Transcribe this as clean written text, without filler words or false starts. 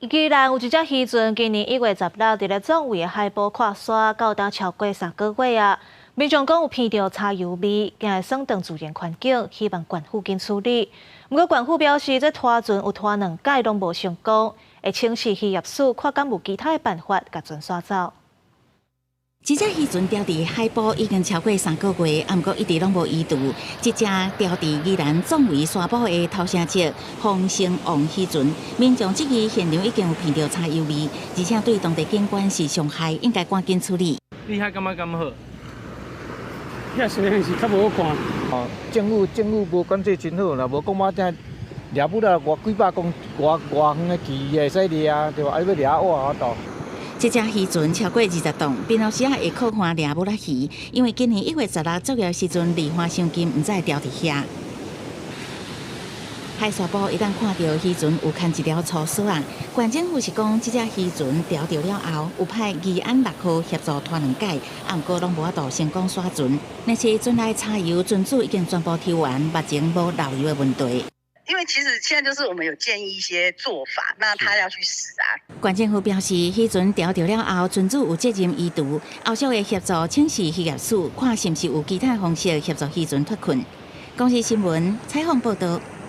宜蘭有一隻漁船，今年1月16佇咧壯圍的海埔跨沙，到今超過3個月啊。民眾講有聞著柴油味，驚會損斷自然環境，希望縣府緊處理。毋過縣府表示，這拖船有拖兩擺攏無成功，會請示漁業署看敢有其他的辦法共船徙走。這隻漁船牢佇海埔已經超過3個月，啊，毋過一直攏無移除。這隻牢佇宜蘭壯圍沙埔的頭城籍豐盛王漁船，民眾質疑現場已經有聞著柴油味，而且對當地景觀是傷害，應該趕緊處理。你遐感覺敢好？遐雖然是較無好看。哦，政府無管制真好啦，無講我聽掠不了外幾百公外外遠的魚會使掠，對吧？啊，欲掠我有法度。這隻漁船超過20棟，平常時仔會靠岸掠蜊仔魚，因為今年1月16作業時陣離岸傷近，毋知會牢佇遐。海沙埔一旦看著漁船有牽一條粗索仔，縣政府是講這隻漁船牢著了後，有派義安6號協助拖兩擺，啊，毋過攏無法度成功徙船。但是船內柴油船主已經全部抽完，目前無漏油的問題。因為其實現在就是我們有建議一些做法，那他要去試啊。縣政府表示，漁船牢著了後，船主有責任移除，後續會協助請示漁業署，看是毋是有其他方式協助漁船脫困。公視新聞採訪報道。